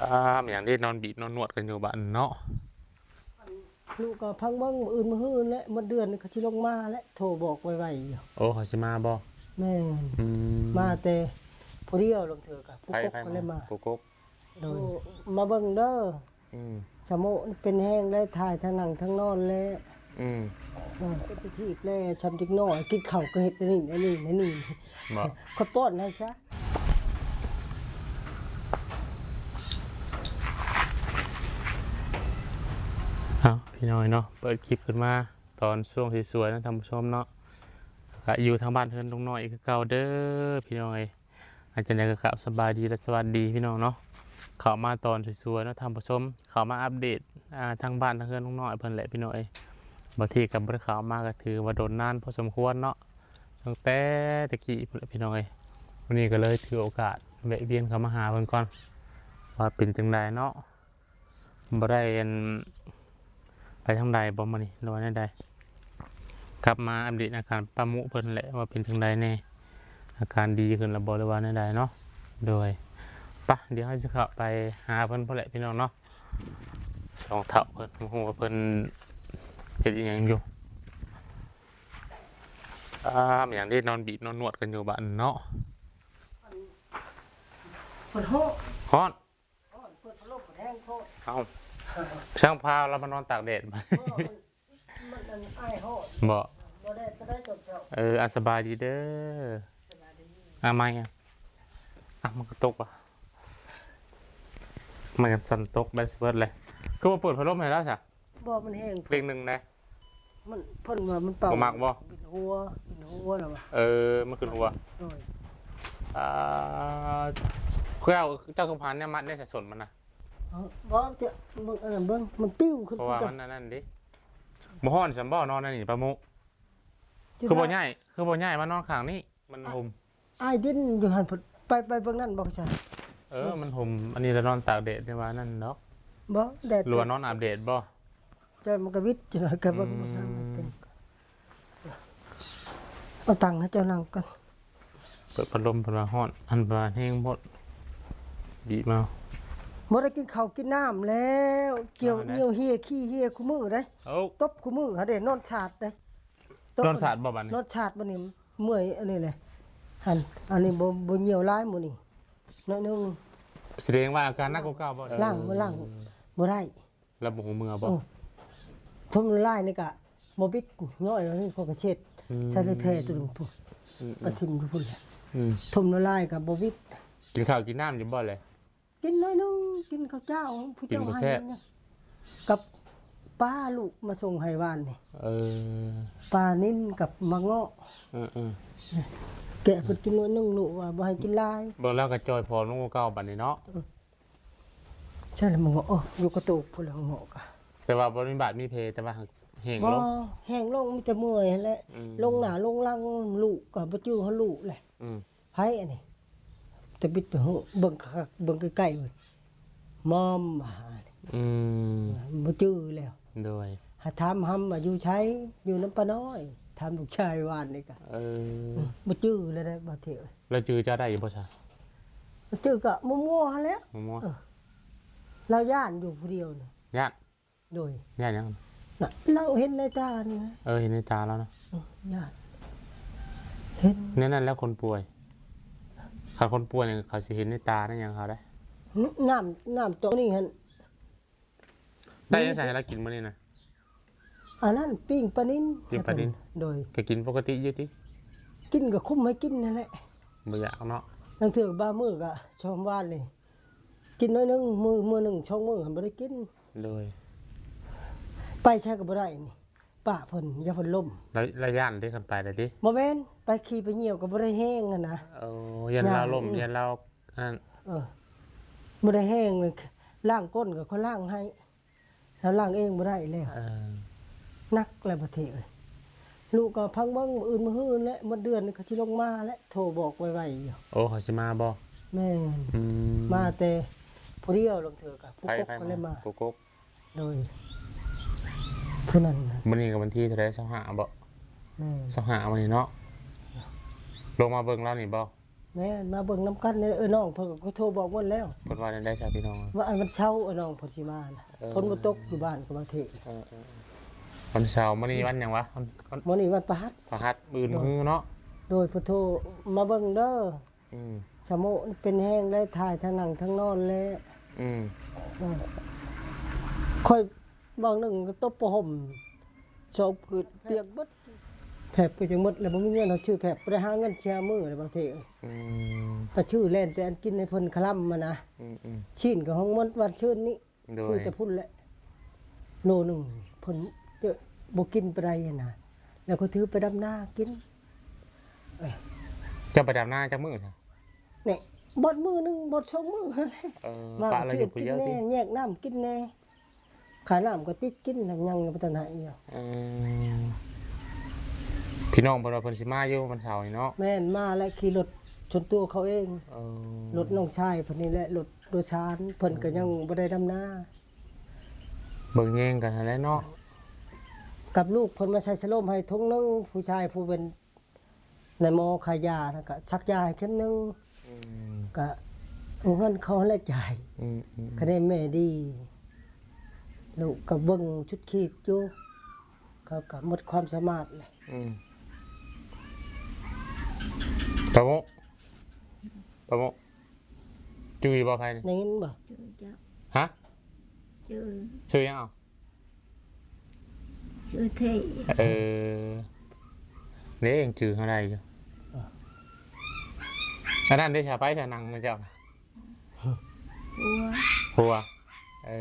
ອ້າ ແມ່ນຫຍັງເດ້ ນອນບີບນອນນວດກັນຢູ່ບ້ານເນາະ. ລູກກໍພັງເບິ່ງ ມື້ອື່ນມື້ຮືນແຫຼະ ໝົດເດືອນນີ້ເຂົາຊິລົງມາແຫຼະ ໂທບອກໄວໆຢູ່. ໂອ້ ເຂົາຊິມາບໍ່? ແມ່ນ ອືມ ມາແຕ່ຜູ້ດຽວ ລາງເທື່ອກໍຜູ້ກົກກໍເລີຍມາ ຜູ້ກົກ. ໂດຍ ມາເບິ່ງເດີ. ອືມ ສະໂມະເປັນແຮງແລ້ວ ຖ່າຍທັງນັ່ງທັງນອນແລ້ວ. ອືມ ເປັນຕາຖີບແລ້ວ ຊ່ຳເດັກນ້ອຍ ກິນເຂົ້າກໍເຮັດອັນນີ້ອັນນີ້ອັນນີ້. ບໍ່ ຂ້ອຍປ້ອນໃຫ້ຊະ. ເອົາ ພີ່ນ້ອງເນາະ ເປີດຄລິບຂຶ້ນມາຕອນຊ່ວງສວຍໆເນາະ ທ່ານຜູ້ຊົມເນາະ ກະຢູ່ທາງບ້ານເຮືອນລຸງນ້ອຍຄືເກົ່າເດີ ພີ່ນ້ອງເອີຍ. ອາ ຈັ່ງໃດກໍກາບສະບາຍດີ ແລະ ສະຫວັດດີພີ່ນ້ອງເນາະ. ເຂົ້າມາຕອນສວຍໆເນາະທ່ານຜູ້ຊົມ ເຂົ້າມາອັບເດດ ອ່າ ທາງບ້ານທາງເຮືອນລຸງນ້ອຍເພິ່ນແຫຼະພີ່ນ້ອງເອີຍ. ບາງທີກໍບໍ່ໄດ້ເຂົ້າມາ ກໍຖືວ່າດົນນານພໍສົມຄວນເນາະ ຕັ້ງແຕ່ແຕ່ກີ້ພຸ້ນແຫຼະພີ່ນ້ອງເອີຍ. ມື້ນີ້ກໍເລີຍຖືໂອກາດແວະວຽນເຂົ້າມາຫາເພິ່ນກ່ອນ ວ່າເປັນຈັ່ງໃດເນາະ. ບໍ່ໄດ້ອັນ ໄປທາງໃດບໍ່ມື້ນີ້ ຫຼືວ່າແນວໃດ? ກັບມາອັບເດດອາການປ້າມຸເພິ່ນແຫຼະ ວ່າເປັນຈັ່ງໃດແດ່ ອາການດີຂຶ້ນແລ້ວບໍ່ ຫຼືວ່າແນວໃດເນາະ. ໂດຍ ປະ ດຽວເຮົາຊິເຂົ້າໄປຫາເພິ່ນພຸ້ນແຫຼະພີ່ນ້ອງເນາະ. ສອງເຖົ້າເພິ່ນ ບໍ່ຮູ້ວ່າເພິ່ນເຮັດອີ່ຫຍັງຢູ່. ອ້າ ແມ່ນຫຍັງເດ້ ນອນບີບນອນນວດກັນຢູ່ບ້ານເນາະ. ເພິ່ນຮ້ອນ ຮ້ອນ ເປີດພັດລົມແຮງໂພດ. ເອົ້າ ຊ່າງພາລາວມານອນຕາກແດດ. ບໍ່ ມັນ ມັນອັນ ອາຍຮ້ອນ. ບໍ່ ບໍ່ໄດ້ ບໍ່ໄດ້ຕອນເຊົ້າ. ເອີ ອາ ສະບາຍດີເດີ. ສະບາຍດີ. ອາ ໄມ້ອະ ອາ ມັນກໍຕົກວ່ະ ໄມ້ກັນສັ່ນຕົກໄດ້ເບີດເລີຍ. ຄືບໍ່ເປີດພັດລົມໃຫ້ລາວຊະ? ບໍ່ ມັນແຮງ ເປັນໜຶ່ງໄດ໋. ມັນ ເພິ່ນວ່າມັນເປົ່າ ບໍ່ມັກບໍ່? ບິນຫົວ ບິນຫົວແລ້ວວ່າ. ເອີ ມັນຂຶ້ນຫົວ. ໂດຍ ອ່າ ເຈົ້າ ເຈົ້າຄືຜ່ານແນວມັດໄດ້ສະສົນມັນນະ? ເອີ ບໍ່ ຈະເບິ່ງ ອັນນັ້ນເບິ່ງ ມັນປິວຂຶ້ນ. ເພາະວ່າມັນອັນນັ້ນເດ້. ບໍ່ຮ້ອນສ່ຳບໍ່ ນອນອັນນີ້ປາໂມະ? ຄືບໍ່ຍ້າຍ ຄືບໍ່ຍ້າຍມານອນຂ້າງນີ້ ມັນຫົ່ມ. ອ້າຍດິນຢູ່ຫັ້ນພຸ້ນ ໄປ ໄປເບິ່ງນັ້ນບໍ່ຊັ້ນ? ເອີ ມັນຫົ່ມ ອັນນີ້ລະນອນຕາກແດດ ແຕ່ວ່ານັ້ນດອກ. ບໍ່ ແດດ ຫຼືວ່ານອນອາບແດດບໍ່? ແຕ່ມັນກໍວິດຈັກໜ້ອຍ ກໍເບິ່ງ ອືມ ເອົາຕັ່ງໃຫ້ເຈົ້ານັ່ງກ່ອນ. ເປີດພັດລົມເພິ່ນວ່າຮ້ອນ ອັນວ່າແຮງໂພດ ບີບເອົາ. ບໍ່ໄດ້ກິນເຂົ້າກິນນ້ຳແລ້ວ ກ່ຽວ ແນວໃດ? ຍ່ຽວເຮຍ ຂີ້ເຮຍຄູ່ມື້ເດ້. ໂອ້ ຕົບຄູ່ມື້ຫັ້ນເດ້ ນອນສາດເດ້. ນອນສາດບໍ່ບາດນີ້? ນອນສາດບາດນີ້ ເມື່ອຍອັນນີ້ແຫຼະ ຫັ້ນ ອັນນີ້ບໍ່ ບໍ່ຍ່ຽວຫຼາຍມື້ນີ້ ໜ້ອຍໜຶ່ງ. ສະແດງວ່າອາການໜັກກວ່າເກົ່າບໍ່? ລ້າງ ເອີ ບໍ່ລ້າງ ບໍ່ໄດ້. ລາວບໍ່ຮູ້ເມື່ອບໍ່? ເອີ ຖົ່ມລະລາຍນີ້ກະບໍ່ບິດ ຍ້ອຍອັນນີ້ເຂົາກະເຊັດ ອືມ ໃສ່ໃນແພໂຕໜຶ່ງພຸ້ນ ອືມ ໄປຖິ້ມຢູ່ພຸ້ນແຫຼະ ອືມ ຖົ່ມລະລາຍກະບໍ່ບິດ. ກິນເຂົ້າກິນນ້ຳຢູ່ບໍ່ແຫຼະ? ກິນໜ້ອຍໜຶ່ງ ກິນເຂົ້າເຈົ້າ ຜູ້ເຈົ້າໃຫ້ ກັບປາລູກມາສົ່ງໃຫ້ວານນີ້. ເອີ ປານິນກັບໝາກເງາະ ເອີໆ ແກະເພິ່ນກິນໜ້ອຍໜຶ່ງ ລູກວ່າບໍ່ໃຫ້ກິນຫຼາຍ. ເບິ່ງແລ້ວກໍຈ່ອຍຜອມລົງກວ່າເກົ່າບາດນີ້ເນາະ. ເອີ ໃຊ່ແລ້ວ ໝາກເງາະ ໂອ້ ຢູ່ກະໂຕກພຸ້ນແຫຼະ ໝາກເງາະກະ ແຕ່ວ່າບໍ່ມີບາດມີແຜ ແຕ່ວ່າແຫ້ງລົງ ບໍ່ ແຫ້ງລົງ ມີແຕ່ເມື່ອຍຫັ້ນແຫຼະ ອືມ ລົງໜ້າລົງຫຼັງ ລູກກໍບໍ່ຈື່ເຮົາລູກແຫຼະ ອືມ ໃຜອັນນີ້ ແຕ່ບິດໄປຮູ້ ເບິ່ງຄັກໆ ເບິ່ງໃກ້ໆ ມອມວ່າ ອືມ ບໍ່ຈື່ແລ້ວ. ໂດຍ ຫາຖາມຫຳວ່າຢູ່ໃສ ຢູ່ນຳປ້ານ້ອຍ ຖາມລູກຊາຍວານນີ້ກະ ເອີ ບໍ່ຈື່ແລ້ວໄດ໋ ບໍ່ຖືກ. ລາວຈື່ເຈົ້າໄດ້ຢູ່ບໍ່ຊະ? ຈື່ກະມົວໆຫັ້ນແຫຼະ ມົວໆ ເອີ ລາວຢ້ານຢູ່ຜູ້ດຽວນະ ຢ້ານ ໂດຍ ຢ້ານຫຍັງ? ນະ ລາວເຫັນໃນຕານີ້ນະ. ເອີ ເຫັນໃນຕາລາວນະ ເອີ ຢ້ານ ເຫັນ ແນວນັ້ນແຫຼະຄົນປ່ວຍ ຄັນຄົນປ່ວຍນີ້ເຂົາຊິເຫັນໃນຕາໃນຫຍັງເຂົາໄດ໋. ນ້ຳ ນ້ຳຕົວນີ້ຫັ້ນ ໄດ້ຫຍັງໃສ່ໃຫ້ລາວກິນມື້ນີ້ນະ? ອັນນັ້ນ ປີ້ງປານິນ ປີ້ງປານິນ ໂດຍ ກໍກິນປົກກະຕິຢູ່ຕິ? ກິນກໍຄຸມໃຫ້ກິນຫັ້ນແຫຼະ ບໍ່ຢາກເນາະ. ລາງເທື່ອບາງມື້ກໍຊ່ອມວານນີ້ ກິນໜ້ອຍໜຶ່ງ ມື້ ມື້ໜຶ່ງສອງມື້ຫັ້ນບໍ່ໄດ້ກິນ. ໂດຍ ໄປໃສກໍບໍ່ໄດ້ນີ້ ປ້າເພິ່ນ ຢ້ານເພິ່ນລົ້ມ. ລະ ລະຢ້ານຕິ ຄັນໄປລະຕິ? ບໍ່ແມ່ນ ໄປຂີ້ໄປຍ່ຽວກໍບໍ່ໄດ້ແຮງຫັ້ນນະ. ໂອ້ ຢ້ານລາວລົ້ມ ຢ້ານລາວອັນນັ້ນ ເອີ ບໍ່ໄດ້ແຮງ ລ້າງກົ້ນກໍຂ້ອຍລ້າງໃຫ້ ລາວລ້າງເອງບໍ່ໄດ້ແລ້ວ. ເອີ ໜັກແລ້ວປະເທດເອີຍ. ລູກກໍພັງເບິ່ງ ມື້ອື່ນມື້ຮືນແຫຼະ ໝົດເດືອນນີ້ເຂົາຊິລົງມາແຫຼະ ໂທບອກໄວໆຢູ່. ໂອ້ ເຂົາຊິມາບໍ່? ແມ່ນ ອືມ ມາແຕ່ຜູ້ດຽວ ລາງເທື່ອກໍຜູ້ກົກກໍເລີຍມາ ຜູ້ກົກ. ໂດຍ ຜູ້ນັ້ນນະ. ມື້ນີ້ກໍວັນທີເທົ່າໃດ? ຊາວຫ້າບໍ່? ແມ່ນ ຊາວຫ້າມື້ນີ້ເນາະ. ລົງມາເບິ່ງລາວນີ້ບໍ່? ແມ່ນ ມາເບິ່ງນຳກັນນີ້. ເອີ ນ້ອງເພິ່ນກໍໂທບອກໝົດແລ້ວ. ເພິ່ນວ່າແນວໃດຊະພີ່ນ້ອງ? ວ່າອັນວັນເສົາ ເອີ ນ້ອງເພິ່ນຊິມານະ. ເອີ ຝົນບໍ່ຕົກຢູ່ບ້ານກໍບາງທີ. ເອີໆ ວັນເສົາ ມື້ນີ້ວັນຫຍັງວະ? ວັນ ວັນ ມື້ນີ້ວັນພະຫັດ. ພະຫັດ ມື້ອື່ນມື້ເນາະ. ໂດຍ ເພິ່ນໂທມາເບິ່ງເດີ. ອືມ ສະໂມະເປັນແຮງໄດ້ ຖ່າຍທັງນັ່ງທັງນອນແລ້ວ. ອືມ ເອີ ຂ້ອຍບາງໜຶ່ງກໍຕົບຜ້າຫົ່ມ ສອງຜືນປຽກເບິດ. ແຜບກໍຈະໝົດແລ້ວ ບໍ່ມີເງິນເຮົາຊື້ແຜບ ບໍ່ໄດ້ຫາເງິນເສຍມື້ແລ້ວບາງທີ. ອືມ ໄປຊື້ແລ່ນແຕ່ອັນກິນໃຫ້ເພິ່ນຄະລຳຫັ້ນນະ. ອືມໆ ຊີ້ນກໍຫ້ອງໝົດວັນຊືນນີ້. ໂດຍ ຊື້ແຕ່ພຸ້ນແຫຼະ ໂລໜຶ່ງ ເພິ່ນ ເອີ ບໍ່ກິນປານໃດຫັ້ນນະ ແລ້ວກໍຖືໄປດຳນາກິນ. ເອີ ເຈົ້າໄປດຳນາຈັກມື້ຊະ? ນີ້ ບອດມື້ໜຶ່ງ ບອດສອງມື້ຫັ້ນແຫຼະ. ເອີ ມາ ປະລະຢູ່ຜູ້ດຽວຕິ? ຊື້ກິນແດ່ ແຍກນ້ຳກິນແດ່ ຄ່ານ້ຳກໍຕິດກິນ ຍັງບໍ່ທັນໃຫ້ຢູ່. ເອີ ພີ່ນ້ອງເພິ່ນວ່າເພິ່ນຊິມາຢູ່ວັນເສົານີ້ເນາະ. ແມ່ນ ມາແລ້ວ ຂີ່ລົດສ່ວນຕົວເຂົາເອງ. ເອີ ລົດນ້ອງຊາຍເພິ່ນນີ້ແຫຼະ ລົດ ໂດຍສານ ເພິ່ນກໍຍັງ ອືມ ບໍ່ໄດ້ດຳນາ. ເບິ່ງແຍງກັນຫັ້ນແຫຼະເນາະ ກັບລູກເພິ່ນມາໃສ່ສະໂລມໃຫ້ຖົງໜຶ່ງ ຜູ້ຊາຍຜູ້ເປັນນາຍໝໍຂາຍຢານະ ກະສັກຢາໃຫ້ເຂັມໜຶ່ງ. ອືມ ກະເອົາເງິນເຂົາຫັ້ນແຫຼະຈ່າຍ. ອືມໆໆ ຄະແນນແມ່ດີ ລູກກະເບິ່ງຊຸດຂີດຢູ່ ເຂົາກະໝົດຄວາມສາມາດແຫຼະ. ອືມ ປາໂມ ປາໂມ ຈື່ຢູ່ບໍ່ໃຜນີ້? ໄດ້ຍິນບໍ່? ຈື່ ຈັກ ຮະ? ຈື່ ຊື່ຫຍັງເອົາ? ຊື່ເທ່. ເອີ ເດ້ ຍັງຈື່ເຮົາໄດ້ຢູ່. ເອີ ອັນນັ້ນເດ້ ສາວໄປສານາງນຳເຈົ້ານະ? ຜົວ ຜົວ. ເອີ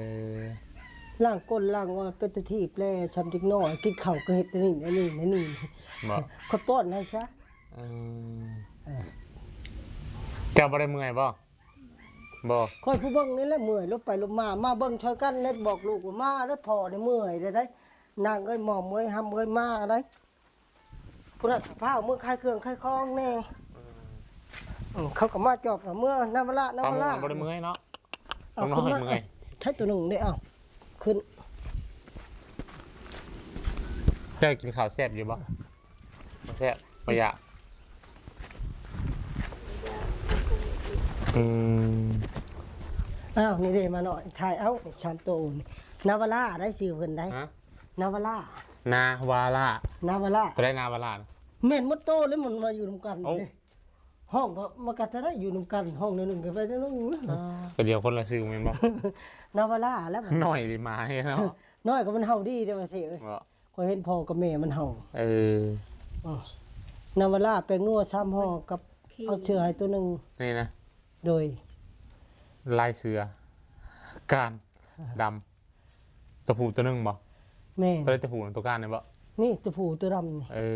ລ້າງກົ້ນລ້າງອອນເປັນຕາຖີບແລ ຊ່ຳເດັກນ້ອຍ ກິນເຂົ້າກໍເຮັດແນວນີ້ ແນວນີ້ ແນວນີ້. ບໍ່? ຂ້ອຍປ້ອນໃຫ້ຊະ. ເອີ ເອີ ເຈົ້າບໍ່ໄດ້ເມື່ອຍບໍ່? ບໍ່ ຂ້ອຍຜູ້ເບິ່ງນີ້ແຫຼະເມື່ອຍ ລົບໄປລົບມາ ມາເບິ່ງຊ່ອຍກັນເລີຍ ບອກລູກວ່າມາເດີ ພໍ່ນີ້ເມື່ອຍເດ້ ນາງເອີຍ ໝອມເອີຍ ຮຳເອີຍ ມາໄດ໋ ຜູ້ນັ້ນພາເມືອຂາຍເຄື່ອງຂາຍຂອງແດ່. ອືມ ເອີ ເຂົາກໍມາຈອບເມືອນຳວາລະ ນຳວາລະ ບໍ່ໄດ້ເມື່ອຍເນາະ. ເອົາ ນ້ອງນ້ອຍ ຂຶ້ນມາ ເມື່ອຍ ໃຊ້ຕົວໜຶ່ງເດ້. ເອົາ ຂຶ້ນ ເຈົ້າກິນເຂົ້າແຊບຢູ່ບໍ່? ບໍ່ແຊບ ບໍ່ຢາກ. ອືມ ອ້າວ ນີ້ເດ້ ມານ້ອຍ ຖ່າຍເອົາ ນີ້ ສາມໂຕນີ້ ນາວາລາໄດ໋ ຊື່ເພິ່ນໄດ໋. ຮະ? ນາວາລາ ນາວາລາ ນາວາລາ ຕົວໃດນາວາລານະ? ແມ່ນໝົດໂຕເລີຍ ມັນມາຢູ່ນຳກັນ. ໂອ້ ເດ້ ຫ້ອງກໍມັນກໍຈະໄດ້ຢູ່ນຳກັນ ຫ້ອງໜຶ່ງກໍໄປໜຶ່ງ. ອ່າ ກໍດຽວຄົນລະຊື່ແມ່ນບໍ່? ນາວາລາແລ້ວ ນ້ອຍດີໝາເນາະ. ນ້ອຍກໍມັນເຫົ່າດີເດ້ວ່າຊິເອີຍ. ບໍ່ ຂ້ອຍເຫັນພໍ່ກັບແມ່ມັນເຫົ່າ. ເອີ ເອີ ນາວາລາ ແປ້ງນົວ ສາມຫໍ່ ກັບ ເອົາເສື້ອໃຫ້ຕົວໜຶ່ງນີ້ນະ. ໂດຍ ລາຍເສືອ ການດຳ. ຕົວຜູ້ຕົວໜຶ່ງບໍ່? ແມ່ນ ຕົວໃດຕົວຜູ້ ຕົວກາງນີ້ບໍ່? ນີ້ຕົວຜູ້ຕົວດຳນີ້. ເອີ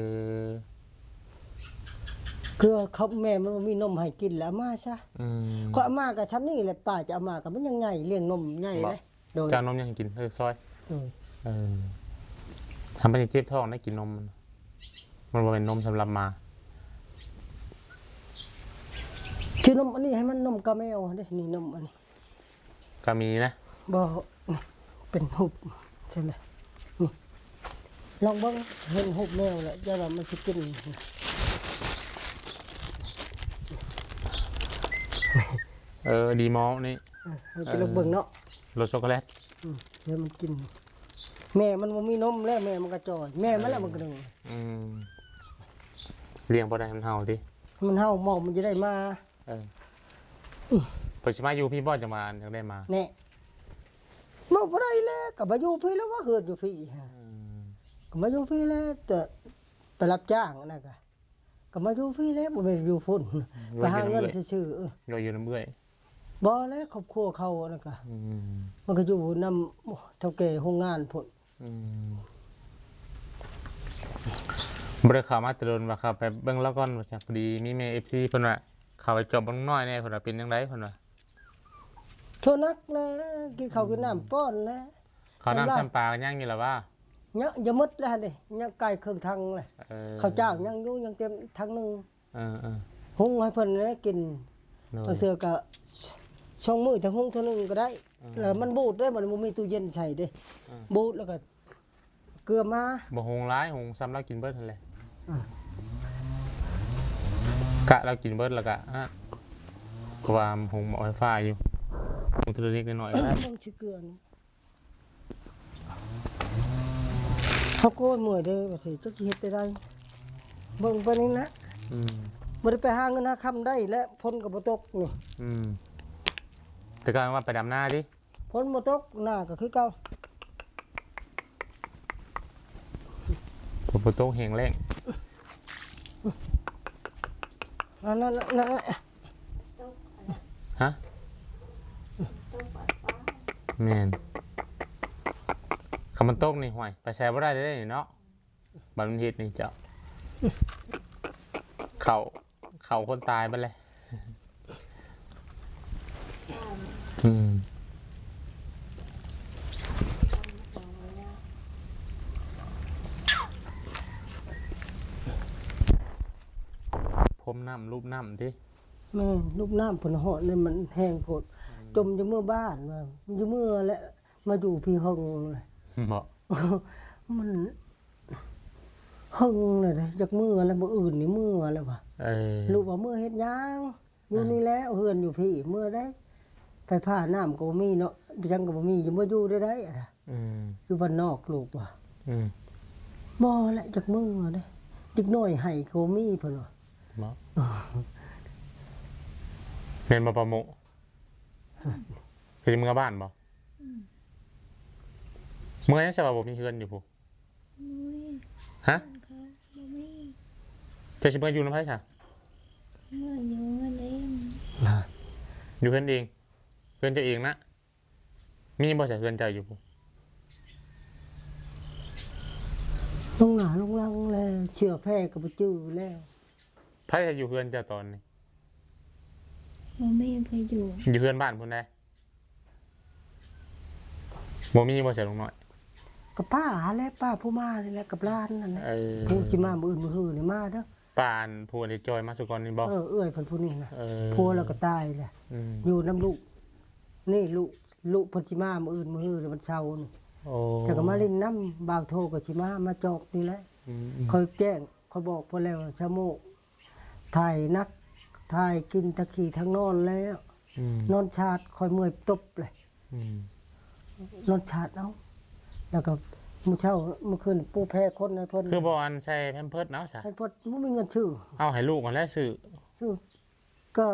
ຄືເຂົາ ແມ່ມັນບໍ່ມີນົມໃຫ້ກິນ ແລ້ວເອົາມາຊະ. ອືມ ຂ້ອຍເອົາມາກໍຊ່ຳນີ້ແຫຼະ ປ້າຈະເອົາມາກໍມັນຍັງໃຫຍ່ ລ້ຽງນົມໃຫຍ່ເດ້. ໂດຍ ຈະເອົານົມຫຍັງໃຫ້ກິນ? ເອີ ຊອຍ. ໂດຍ ເອີ ທຳໄມຈັ່ງເຈັບທ້ອງໄດ້ກິນນົມ ມັນ ມັນບໍ່ແມ່ນນົມສຳລັບໝາ. ຄືນົມອັນນີ້ໃຫ້ມັນນົມກາແມວເດ້ ນີ້ນົມອັນນີ້. ກະມີນະ. ບໍ່ ເປັນຮູບຊັ້ນແຫຼະ ນີ້ ລອງເບິ່ງ ເຫັນຮູບແມວແຫຼະ ຢ່າວ່າມັນຊິກິນ. ເອີ ດີມໍນີ້ ເອີ ເຮົາຈະລອງເບິ່ງເນາະ ລົດຊັອກໂກແລັດ. ອືມ ດຽວມັນກິນ ແມ່ມັນບໍ່ມີນົມແລ້ວ ແມ່ມັນກະຈ່ອຍ ແມ່ມັນແຫຼະມັນກະດຶງ. ອືມ ລ້ຽງບໍ່ໄດ້ ມັນເຫົ່າຕິ ມັນເຫົ່າ ໝໍມັນຈະໄດ້ມາ. ເອີ ເພິ່ນຊິມາຢູ່ພີ້ບໍ່ ຈັ່ງວ່າຈັ່ງໄດ້ມາ. ແນ່ ເວົ້າບໍ່ໄດ້ແລ້ວ ກໍມາຢູ່ພີ້ແລ້ວວ່າ ເຮືອນຢູ່ພີ້. ອືມ ກໍມາຢູ່ພີ້ແລ້ວ ແຕ່ໄປຮັບຈ້າງອັນນັ້ນກະ ກໍມາຢູ່ພີ້ແລ້ວ ບໍ່ແມ່ນຢູ່ພຸ້ນ ໄປຫາເງິນຊື່ໆ. ເອີ ຢູ່ນຳເອື້ອຍ ບໍ່ແລ້ວ ຄອບຄົວເຂົາອັນນັ້ນກະ. ອືມ ມັນກໍຢູ່ນຳເຖົ້າແກ່ໂຮງງານພຸ້ນ. ອືມ ບໍ່ໄດ້ເຂົ້າມາແຕ່ດົນ ວ່າເຂົ້າໄປເບິ່ງລາວກ່ອນວ່າຊັ້ນ. ພໍດີມີແມ່ເອັຟຊີເພິ່ນວ່າ ເຂົ້າໄປຈອບເບິ່ງນ້ອຍແດ່ ເພິ່ນວ່າເປັນຈັ່ງໃດ ເພິ່ນວ່າ. ໂທໜັກແລ້ວ ກິນເຂົ້າກິນນ້ຳປ້ອນແລ້ວ. ເຂົ້ານ້ຳຊ້ຳປາກໍຍັງຢູ່ລະວ່າ? ຍັງ ຈະໝົດແລ້ວຫັ້ນເດ້ ຍັງໃກ້ເຄິ່ງຖັງແລ້ວ. ເອີ ເຂົ້າຈ້າວຍັງຢູ່ ຍັງເຕັມຖັງໜຶ່ງ. ເອີໆ ຫຸງໃຫ້ເພິ່ນໄດ້ກິນ. ໂດຍ ບາງເທື່ອກໍສອງມື້ແຕ່ຫຸງເທື່ອໜຶ່ງກໍໄດ້. ເອີ ແລ້ວມັນບູດເດ້ ມັນບໍ່ມີຕູ້ເຢັນໃສ່ເດ້. ເອີ ບູດແລ້ວກໍເກືອມາ. ບໍ່ຫຸງຫຼາຍ ຫຸງຊ່ຳລາວກິນເບິດຫັ້ນແຫຼະ. ເອີ ກະລາວກິນເບິດແລ້ວກະ ອັນນັ້ນ ເພາະວ່າຫຸງໝໍ້ໄຟຟ້າຢູ່ ຫຸງທີລະເລັກນ້ອຍກໍໄດ້ ເບິ່ງຊິເກືອນ ເຮົາໂກຍເມື່ອຍເດ້ ວ່າຊິຈັກຊິເຮັດແນວໃດ ເບິ່ງໄປນີ້ນະ ອືມ ບໍ່ໄດ້ໄປຫາເງິນຫາຄຳໄດ້ແລ້ວ ຝົນກໍບໍ່ຕົກນີ້ ອືມ ແຕ່ກ່ອນວ່າໄປດຳນາຕິ ຝົນບໍ່ຕົກ ນາກໍຄືເກົ່າ ຝົນບໍ່ຕົກ ແຫ້ງແລ້ງ ອັນນັ້ນນະ ຮະ ແມ່ນ ຄັນມັນຕົກນີ້ ຫ້ວຍ ໄປໃສບໍ່ໄດ້ເດ້ນີ້ເນາະ. ບັດມັນເຮັດນີ້ເຈົ້າ ເຂົ້າ ເຂົ້າຄົນຕາຍເບິດແລ້ວ ອືມ ພົມນ້ຳ ລູບນ້ຳຕິ ແມ່ນ ລູບນ້ຳ ເພິ່ນເຫາະນີ້ມັນແຮງໂພດ ອືມ ຈົ່ມຈະເມືອບ້ານວ່າ ມັນຈະເມືອແຫຼະ ມາຢູ່ພີ້ເຫິງເລີຍ ເບາະ ມັນເຫິງແລ້ວເດ້ ຢາກເມືອແລ້ວ ມື້ອື່ນນີ້ເມືອແລ້ວວ່າ ເອີ ລູກວ່າເມືອເຮັດຫຍັງ ຢູ່ນີ້ແຫຼະ ເຮືອນຢູ່ພີ້ ເມືອໄດ້ ໄຟຟ້ານ້ຳກໍບໍ່ມີເນາະ ຫຍັງກໍບໍ່ມີ ຈະເມືອຢູ່ໄດ້ໃດ ອືມ ຢູ່ບ້ານນອກ ລູກວ່າ ອືມ ບໍ່ແຫຼະ ຢາກເມືອເດ້ ເດັກນ້ອຍໄຫ້ກໍບໍ່ມີ ເພິ່ນວ່າ ເບາະ ແມ່ນບໍ່ ປາໂມະ? ຊິເມືອບ້ານບໍ່? ອືມ ເມືອຫຍັງ ສະວ່າບໍ່ມີເຮືອນຢູ່ພຸ້ນ? ໂອ້ຍ ຮະ? ເຮືອນເຂົາບໍ່ມີ ເຈົ້າຊິເມືອຢູ່ນຳໃຜຊະ? ເມືອຢູ່ເຮືອນເອງ ຢູ່ເຮືອນເອງ ເຮືອນເຈົ້າເອງນະ ມີບໍ່ຊະເຮືອນເຈົ້າຢູ່ພຸ້ນ? ລົງໜ້າລົງຫຼັງແລ້ວ ເສື້ອແພກໍບໍ່ຈື່ແລ້ວ ໃຜຢູ່ເຮືອນເຈົ້າຕອນນີ້? ບໍ່ມີໃຜຢູ່ ຢູ່ເຮືອນບ້ານພຸ້ນໃດ ບໍ່ມີບໍ່ຊະລຸງນ້ອຍ? ກໍປ້າຫັ້ນແຫຼະ ປ້າຜູ້ມານີ້ແຫຼະ ກັບຫຼານນັ້ນແຫຼະ ເອີ ຜູ້ຊິມາມື້ອື່ນມື້ຮືນີ້ມາເດີ ປ້າອັນຜູ້ທີ່ຈ່ອຍມາສຸກ່ອນນີ້ບໍ່? ເອີ ເອື້ອຍເພິ່ນຜູ້ນີ້ນະ ເອີ ຜົວລາວກໍຕາຍແຫຼະ ອືມ ຢູ່ນຳລູກ ນີ້ລູກ ລູກເພິ່ນຊິມາມື້ອື່ນມື້ຮືນີ້ ວັນເສົານີ້ ໂອ້ ເຈົ້າກໍມາຫຼິ້ນນຳ ບ່າວໂທກໍຊິມາ ມາຈອກນີ້ແຫຼະ ອືມໆ ຂ້ອຍແຈ້ງ ຂ້ອຍບອກເພິ່ນແລ້ວວ່າ ຊາໂມ ຖ່າຍໜັກ ຖ່າຍກິນທັງຂີ້ທັງນອນແລ້ວ ອືມ ນອນຊາດ ຂ້ອຍເມື່ອຍຕົບເລີຍ ອືມ ນອນຊາດເອົາ ແລ້ວກໍມື້ເຊົ້າ ມື້ຄືນປູແພຄົນໃຫ້ເພິ່ນ ຄືບໍ່ອັນໃສ່ແພມເພີດເນາະຊະ ແພມເພີດບໍ່ມີເງິນຊື້ ເອົາໃຫ້ລູກຫັ້ນແຫຼະຊື້ ຊື້ ກໍ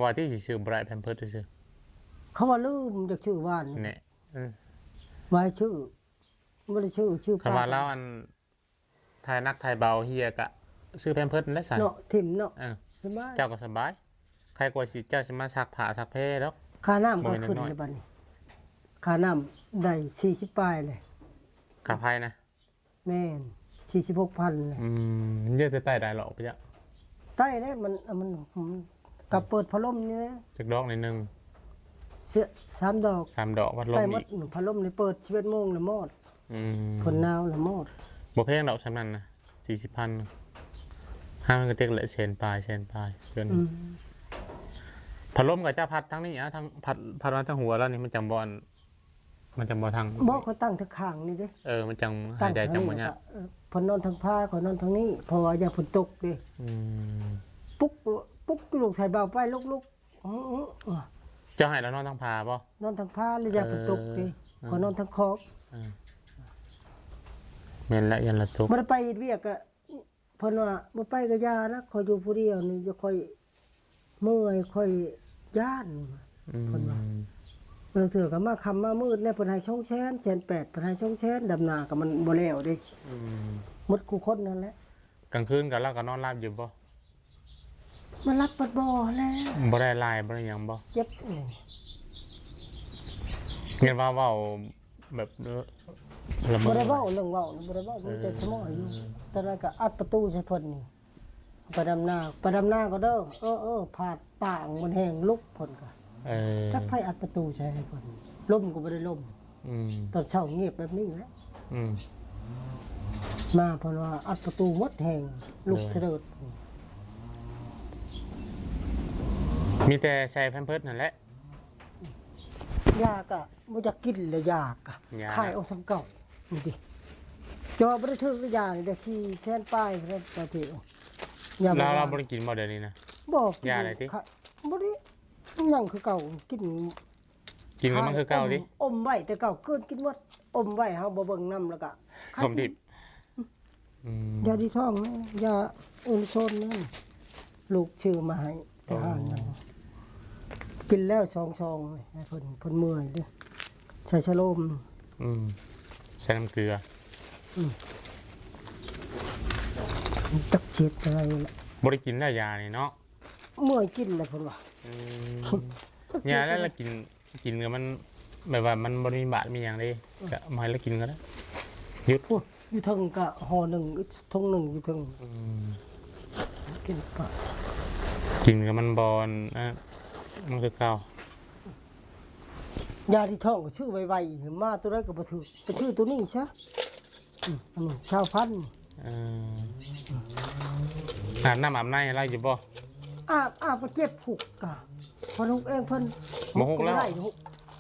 ວ່າຕິຊິຊື້ບໍ່ໄດ້ແພມເພີດຊື່ໆ ເຂົາວ່າລືມຢາກຊື້ວານນີ້ ແນ່ ເອີ ວ່າໃຫ້ຊື້ ບໍ່ໄດ້ຊື້ ຊື້ ຄັນວ່າລາວອັນ ຖ່າຍໜັກຖ່າຍເບົາເຫ່ຍກະຊື້ແພມເພີດນັ້ນແຫຼະຊັ້ນ ເນາະ ຖິ້ມເນາະ ເອີ ສະບາຍ ເຈົ້າກໍສະບາຍ ໃຄກວ່າຊິ ເຈົ້າຊິມາຊັກຜ້າຊັກແພດອກ ຄ່ານ້ຳກໍຂຶ້ນແລ້ວບັດນີ້ ຄ່ານ້ຳໄດ້ສີ່ສິບປາຍເລີຍ ຄ່າໄຟນະ ແມ່ນ ສີ່ສິບຫົກພັນແຫຼະ ອືມ ມັນເຍອະແຕ່ໃຕ້ໄດ້ຫຼອກປະຈະ ໃຕ້ແຫຼະ ມັນ ມັນ ມັນ ກໍເປີດພັດລົມນີ້ແຫຼະ ຈັກດອກໜ້ອຍໜຶ່ງ ເສຍ ສາມດອກ ສາມດອກ ພັດລົມ ໃຕ້ໝົດ ອີກ ພັດລົມນີ້ເປີດສິບເອັດໂມງລະມອດ ອືມ ເພິ່ນໜາວລະມອດ ບໍ່ແພງດອກສ່ຳນັ້ນນະ ສີ່ສິບພັນ ຫາມັນກໍເຕັກແຫຼະແສນປາຍ ແສນປາຍເດືອນ ອືມ ພັດລົມກໍຈະພັດທາງນີ້ ເອົາທາງ ພັດ ພັດມາທາງຫົວລາວນີ້ ມັນຈັ່ງບໍ່ອັນ ມັນຈັ່ງບໍ່ທັງ ບໍ່ ຂ້ອຍຕັ້ງທາງຂ້າງນີ້ເດ້ ເອີ ມັນຈັ່ງຫາຍໃຈຈັ່ງບໍ່ຍາກ ເອີ ເພິ່ນນອນທາງພາ ຂ້ອຍນອນທາງນີ້ ເພາະວ່າຢ້ານຝົນຕົກເດ້ ອືມ ປຸກ ປຸກລູກໃສ່ເບົາໄປ ລຸກໆ ອື ເຈົ້າໃຫ້ລາວນອນທາງພາບໍ່? ນອນທາງພາ ລະຢ້ານ ເອີ ຝົນຕົກເດ້ ເອີ ຂ້ອຍນອນທາງຂອບ ເອີ ແມ່ນລະ ຢ້ານລາວຕົກ ບໍ່ໄດ້ໄປເຮັດວຽກກະ ເພິ່ນວ່າບໍ່ໄປກໍຢ່ານະ ຂ້ອຍຢູ່ຜູ້ດຽວນີ້ ຢ່າ ຂ້ອຍເມື່ອຍ ຂ້ອຍຢ້ານ ອືມ ເພິ່ນວ່າ ລາງເທື່ອກໍມາຄ່ຳມາມືດແດ່ ເພິ່ນໃຫ້ສອງແສນ ແສນແປດ ເພິ່ນໃຫ້ສອງແສນ ດຳນາກໍມັນບໍ່ແລ້ວເດ້ ອືມ ໝົດຄູ່ຄົນນັ້ນແຫຼະ ກາງຄືນກໍ ລາວກໍນອນຫຼັບຢູ່ບໍ່? ມັນຫຼັບບັດບໍ່ແລ້ວ ບໍ່ໄດ້ລາຍບໍ່ໄດ້ຫຍັງບໍ່? ເຈັບ ແມ່ນວ່າເວົ້າແບບລະເມີ ບໍ່ໄດ້ເວົ້າ ເລື່ອງເວົ້ານະ ບໍ່ໄດ້ເວົ້າ ມີແຕ່ສະໝໍຢູ່ ເອີ ຕອນນັ້ນກໍອັດປະຕູໃສ່ເພິ່ນ ໄປດຳນາ ໄປດຳນາກໍເດີ ເອີໆ ພາດປາງມັນແຮງ ລຸກເພິ່ນກໍ ເອີ ຈັກໃຜອັດປະຕູໃສ່ໃຫ້ເພິ່ນ ລົມກໍບໍ່ໄດ້ລົມ ອືມ ຕອນເຊົ້າງຽບແບບນີ້ແຫຼະ ອືມ ມາເພິ່ນວ່າອັດປະຕູໝົດແຮງ ລຸກສະເດີດ ມີແຕ່ໃສ່ແພມເພີດນັ້ນແຫຼະ ຢາກະບໍ່ຢາກກິນແລ້ວ ຢາກະ ຢາ ຂາຍອອກທາງເກົ່າ ນີ້ຕິ ຈະວ່າບໍ່ໄດ້ຖືກຢານີ້ໄດ້ສີ່ແສນປາຍແລ້ວ ຕາເທ ຢາ ລາວ ລາວບໍ່ໄດ້ກິນບໍ່ດຽວນີ້ນະ? ບໍ່ກິນ ຢາໄດ້ຕິ? ຂະ ບໍ່ໄດ້ ຍັງຄືເກົ່າ ກິນ ກິນກໍມັນຄືເກົ່າຕິ? ອມ ອມໄວ້ແຕ່ເກົ່າ ເກີນກິນໝົດ ອມໄວ້ ເຮົາບໍ່ເບິ່ງນຳ ແລ້ວກໍ ສົມທິບ ອືມ ຢາດີທ້ອງແດ່ ຢາໂອນໂຊນແດ່ ລູກຊື້ມາໃຫ້ທະຫານ ອໍ ນັ້ນ ກິນແລ້ວສອງຊອງໃຫ້ເພິ່ນ ເພິ່ນເມື່ອຍເດ້ ໃສ່ຊະໂລມ ອືມ ໃສ່ນ້ຳເກືອ ອືມ ຈັກຊິເຮັດຈັ່ງໃດລະ ບໍ່ໄດ້ກິນແລ້ວຢານີ້ເນາະ ເມື່ອຍກິນແລ້ວເພິ່ນວ່າ ອືມ ຢາແລ້ວລະກິນ ກິນກໍມັນແບບວ່າມັນບໍ່ໄດ້ມີບາດມີຫຍັງເດ້ ອືມ ກໍບໍ່ໃຫ້ລະກິນກໍໄດ້ ຢຸດ ໂອ້ຍ ຢູ່ເທິງກໍຫໍ່ໜຶ່ງ ຖົງໜຶ່ງຢູ່ເທິງ ອືມ ກິນປະ ກິນກໍມັນບໍ່ ອັນ ອະ ມັນຄືເກົ່າ ຢາທີ່ທ້ອງກໍຊື້ໄວໆ ມາຕົວໃດກໍບໍ່ຖືກ ໄປຊື້ຕົວນີ້ຊະ ອືມ ອັນນີ້ຊາວພັນ ເອີ ອືມ ອາບນ້ຳອາບໃນໃຫ້ລາວຢູ່ບໍ່? ອາບ ອາບກໍເຈັບ ຮຸກກະ ເພິ່ນຮຸກເອງເພິ່ນ ບໍ່ຮຸກແລ້ວ ບໍ່ໄດ້ ຮຸກ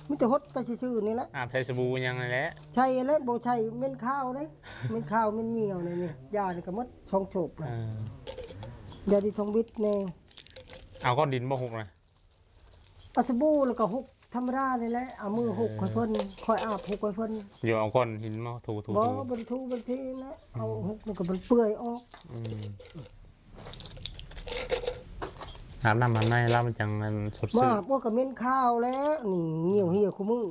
ມີແຕ່ຫົດໄປຊື່ໆນີ້ແຫຼະ ອາບໃສ່ສະບູຫຍັງນັ້ນແຫຼະ ໃສ່ແລ້ວ ບໍ່ໃສ່ເໝັນຄາວເດ້ ເໝັນຄາວເໝັນຍ່ຽວນີ້ ນີ້ ຢານີ້ກໍໝົດສອງໂສບ ເອີ ຢາດີທ້ອງບິດແດ່ ເອົາກ້ອນດິນບໍ່ຮຸກນະ? ເອົາສະບູແລ້ວກໍຮຸກທຳມະດານີ້ແຫຼະ ເອົາມື ເອີ ຮຸກໃຫ້ເພິ່ນ ຄ່ອຍອາບຮຸກໃຫ້ເພິ່ນ ຢ່າເອົາກ້ອນຫີນມາຖູໆ ບໍ່ ບໍ່ໄດ້ຖູ ບໍ່ໄດ້ທີນະ ອືມ ເອົາຮຸກມັນກໍມັນເປື່ອຍອອກ ອືມ ອາບນ້ຳອາບໃນລາວມັນຈັ່ງອັນສົດຊື່ນ ອາບ ໂອ້ ກໍເໝັນຄາວແລ້ວ ນີ້ ຍ່ຽວເຫຍຄູ່ມື້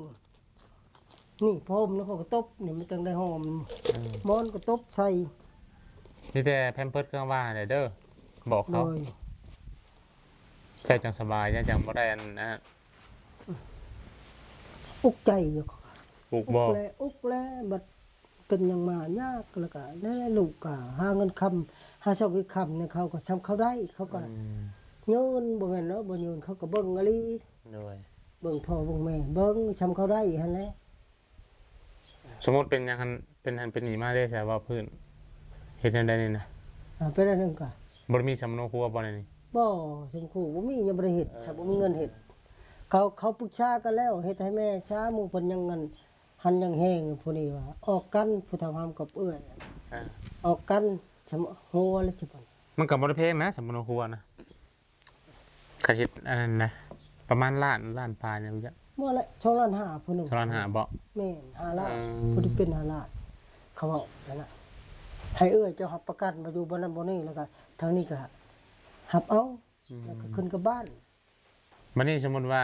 ນີ້ ຜ້າຫົ່ມນະ ເຂົາກໍຕົບ ນີ້ ມັນຈັ່ງໄດ້ຫອມ ເອີ ໝອນກໍຕົບໃສ່ ມີແຕ່ແພມເພີດເຄື່ອງວ່າໃຫ້ແດ່ເດີ ບອກເຂົາ ໂດຍ ເຈົ້າຈັ່ງສະບາຍ ເຈົ້າຈັ່ງບໍ່ໄດ້ອັນ ອະ ອຸກໃຈຢູ່ ອຸກບໍ່? ອຸກແລ້ວ ອຸກແລ້ວ ບັດເປັນຫຍັງມາຍາກ ແລ້ວກະແນ່ລູກກະຫາເງິນຄຳ ຫາຊອກເຮັດຄຳໃຫ້ເຂົາ ກໍຊ່ຳເຂົາໄດ້ ເຂົາກໍ ອືມ ຍືນ ບໍ່ແມ່ນເນາະ ບໍ່ຍືນ ເຂົາກໍເບິ່ງອີ່ຫຼີ ໂດຍ ເບິ່ງພໍ່ເບິ່ງແມ່ ເບິ່ງຊ່ຳເຂົາໄດ້ຫັ້ນແຫຼະ. ສົມມຸດເປັນຫຍັງຫັ້ນ ເປັນຫັ້ນເປັນນີ້ມາເດ້ ສາວເວົ້າພື້ນ ເຮັດແນວໃດນີ້ນະ? ອ່າ ເປັນອັນໜຶ່ງກະ ບໍ່ໄດ້ມີສຳມະໂນຄົວບໍ່ໃນນີ້? ບໍ່ ສຳມະໂນຄົວບໍ່ມີ ຍັງບໍ່ໄດ້ເຮັດ ເອີ ສາວບໍ່ມີເງິນເຮັດ ເຂົາ ເຂົາປຶກສາກັນແລ້ວ ເຮັດໃຫ້ແມ່ຊາ ໝູ່ເພິ່ນຍັງອັນ ຫັ້ນຍັງແຮງ ຜູ້ນີ້ວ່າອອກກັນ ຜູ້ເຖົ້າຮຳກັບເອື້ອຍ ເອີ ອອກກັນ ສຳມະ ຫົວລະຊິ ມັນກໍບໍ່ໄດ້ແພງນະ ສຳມະໂນຄົວນະ. ກະເຮັດອັນນັ້ນນະ ປະມານລ້ານ ລ້ານປາຍນີ້ ບໍ່ແຫຼະ ສອງລ້ານຫ້າ ຜູ້ໜຶ່ງ ສອງລ້ານຫ້າບໍ່? ແມ່ນ ຫ້າລ້ານ ເອີ ຜູ້ທີ່ເປັນຫ້າລ້ານ ເຂົາເວົ້າຫັ້ນນະ ໃຫ້ເອື້ອຍເຈົ້າຮັບປະກັນມາຢູ່ບ່ອນນັ້ນບ່ອນນີ້ ແລ້ວກະທາງນີ້ກະຮັບເອົາ ອືມ ແລ້ວກະຂຶ້ນກັບບ້ານ. ບັດນີ້ສົມມຸດວ່າ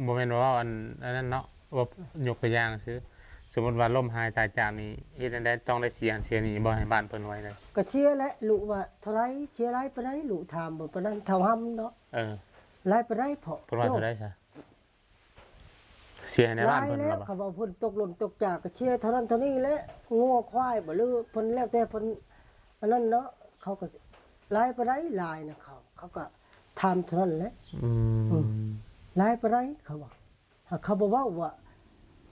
ບໍ່ແມ່ນວ່າເວົ້າອັນ ອັນນັ້ນເນາະ ວ່າຍົກຕົວຢ່າງຊື່ ສົມມຸດວ່າລົ້ມຫາຍຕາຍຈາກນີ້ ເຮັດແນວໃດ ຕ້ອງໄດ້ເສຍຫັ້ນເສຍນີ້ບໍ່ ໃຫ້ບ້ານເພິ່ນວ່າໃດ? ກະເສຍແຫຼະ ລູກວ່າເທົ່າໃດ ເສຍຫຼາຍປານໃດ ລູກຖາມ ບໍ່ປານນັ້ນ ເຖົ້າຮຳເນາະ ເອີ ຫຼາຍປານໃດເພາະ ເພິ່ນວ່າເທົ່າໃດຊະ? ເສຍໃຫ້ໃນບ້ານເພິ່ນ ຫຼາຍແລ້ວ ເຂົາວ່າເພິ່ນຕົກຫຼົ່ນຕົກຈາກ ກະເສຍເທົ່ານັ້ນເທົ່ານີ້ແຫຼະ ງົວຄວາຍບໍ່ ຫຼືເພິ່ນ ແລ້ວແຕ່ເພິ່ນອັນນັ້ນເນາະ ເຂົາກະຫຼາຍປານໃດ ຫຼາຍນະ ເຂົາ ເຂົາກະຖາມເທົ່ານັ້ນແຫຼະ ອືມ ອືມ ຫຼາຍປານໃດ ເຂົາວ່າ ຫາກເຂົາບໍ່ເວົ້າວ່າ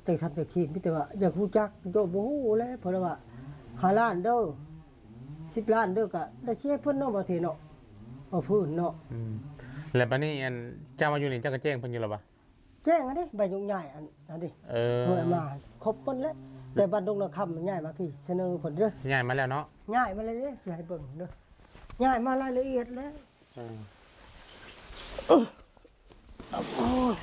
ຈັ່ງຊັ້ນຈັ່ງຊີ້ ມີແຕ່ວ່າຢາກຮູ້ຈັກ ໂຕບໍ່ຮູ້ແຫຼະ ເພິ່ນວ່າ ຫ້າລ້ານເດີ ສິບລ້ານເດີ ກະໄດ້ເສຍເພິ່ນເນາະ ບໍ່ເທເນາະ ບໍ່ຟື້ນເນາະ ອືມ ແລ້ວບັດນີ້ ອັນ ເຈົ້າມາຢູ່ນີ້ ເຈົ້າກະແຈ້ງເພິ່ນຢູ່ແລ້ວບໍ່? ແຈ້ງຫັ້ນເດ້ ໃບຍົກຍ້າຍອັນ ອັນນີ້ ເອີ ເພິ່ນມາຄົບໝົດແລ້ວ ແຕ່ບ້ານດົງນາຄຳຍ້າຍມາພີ້ ສະເໜີເພິ່ນເດີ ຍ້າຍມາແລ້ວເນາະ ຍ້າຍມາແລ້ວເດ້ ຊິໃຫ້ເບິ່ງເດີ ຍ້າຍມາລາຍລະອຽດແລ້ວ ເອີ ໂອ້ຍ